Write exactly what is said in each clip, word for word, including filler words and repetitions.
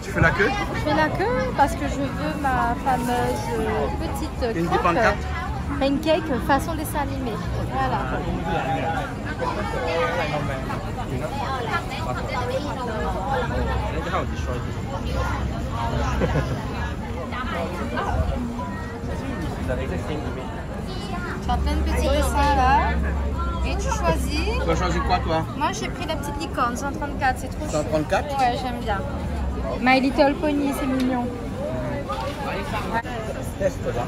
Tu fais la queue ? Je fais la queue parce que je veux ma fameuse, euh, petite crêpe, euh, pancake façon dessin animé. Voilà. Tu as plein de petits dessins là. Et tu choisis. Tu as choisi quoi, toi ? Moi, j'ai pris la petite licorne, cent trente-quatre, c'est trop chou. Cent trente-quatre ? Ouais, j'aime bien. My Little Pony, c'est mignon. Teste là.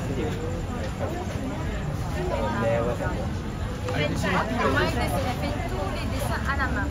Moi, elle fait tous les dessins à la main.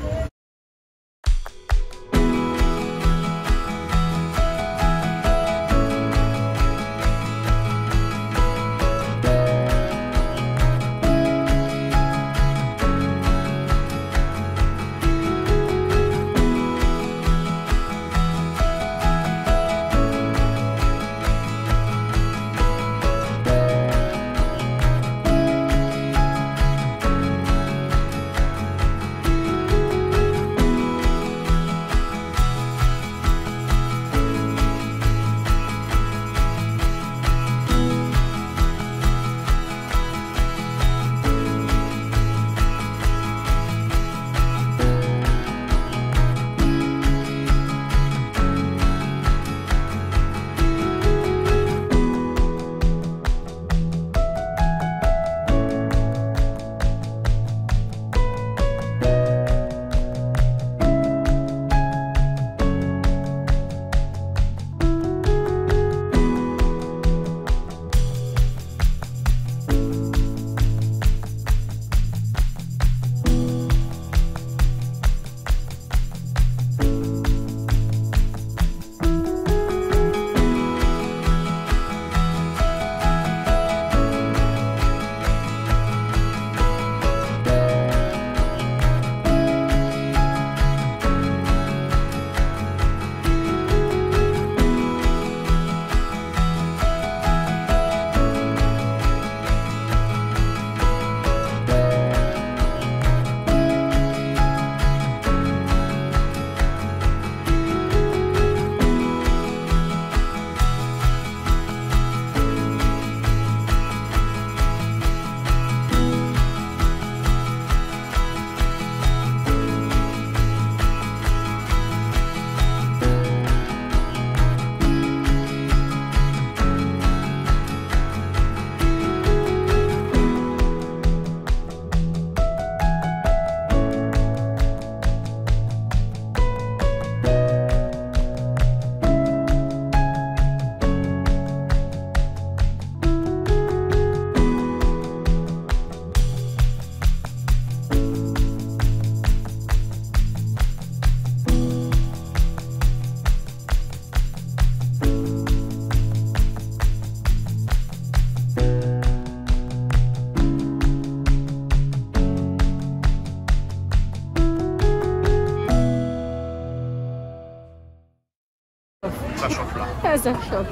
Ça chauffe là. Ah, ça chauffe.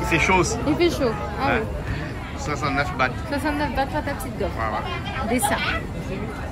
Il fait chaud aussi. Il fait chaud. Ah ouais. Oui. Soixante-neuf bahts. Soixante-neuf bahts pour ta petite gaufre. Voilà. Dessin. Simpson, Simpson.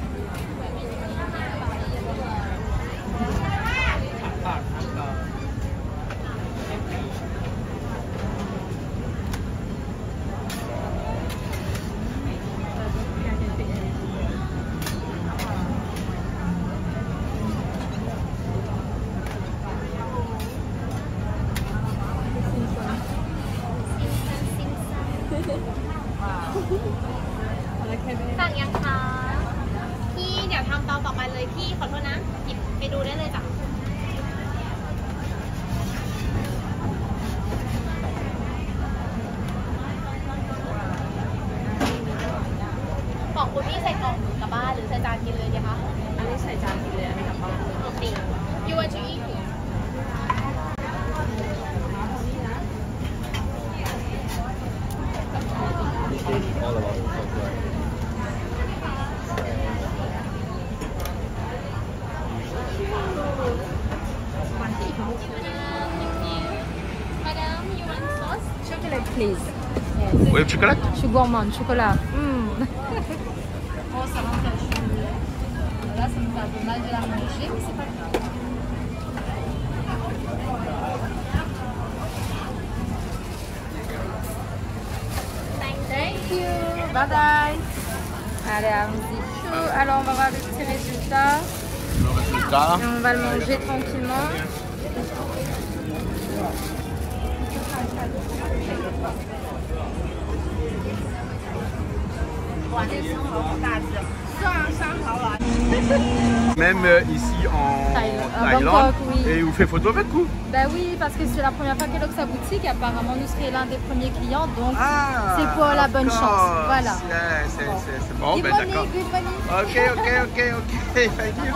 สั่งยังคะ พี่เดี๋ยวทำเตาต่อไปเลยพี่ ขอโทษนะ หยิบไปดูได้เลยจ้ะ ของคุณพี่ใส่กล่องกลับบ้านหรือใส่จานกินเลยดีคะ อันนี้ใส่จานกินเลย อันนี้กลับบ้าน โอเค You want to eat here? Madame, you want sauce? Chocolate, please. Yes. Oui, chocolat. Je suis gourmande, chocolat. Mm. Bon, ça va, ça, je suis... Là, ça me fait un peu mal de la manger, mais c'est pas grave. Bye bye. Allez, allons-y. Alors, on va voir le petit résultat. Le résultat. Et on va le manger tranquillement. Même, euh, ici en Thaïlande. Thaïlande, à Bangkok, oui. Et vous faites photo avec vous ? Bah oui, parce que c'est la première fois qu'elle ouvre sa boutique. Apparemment, nous serons l'un des premiers clients, donc c'est pour la bonne chance. Ah, of course. Voilà. Yeah, c'est, c'est, c'est bon, ben d'accord. Good morning, good morning. Ok, ok, ok, ok. Thank you.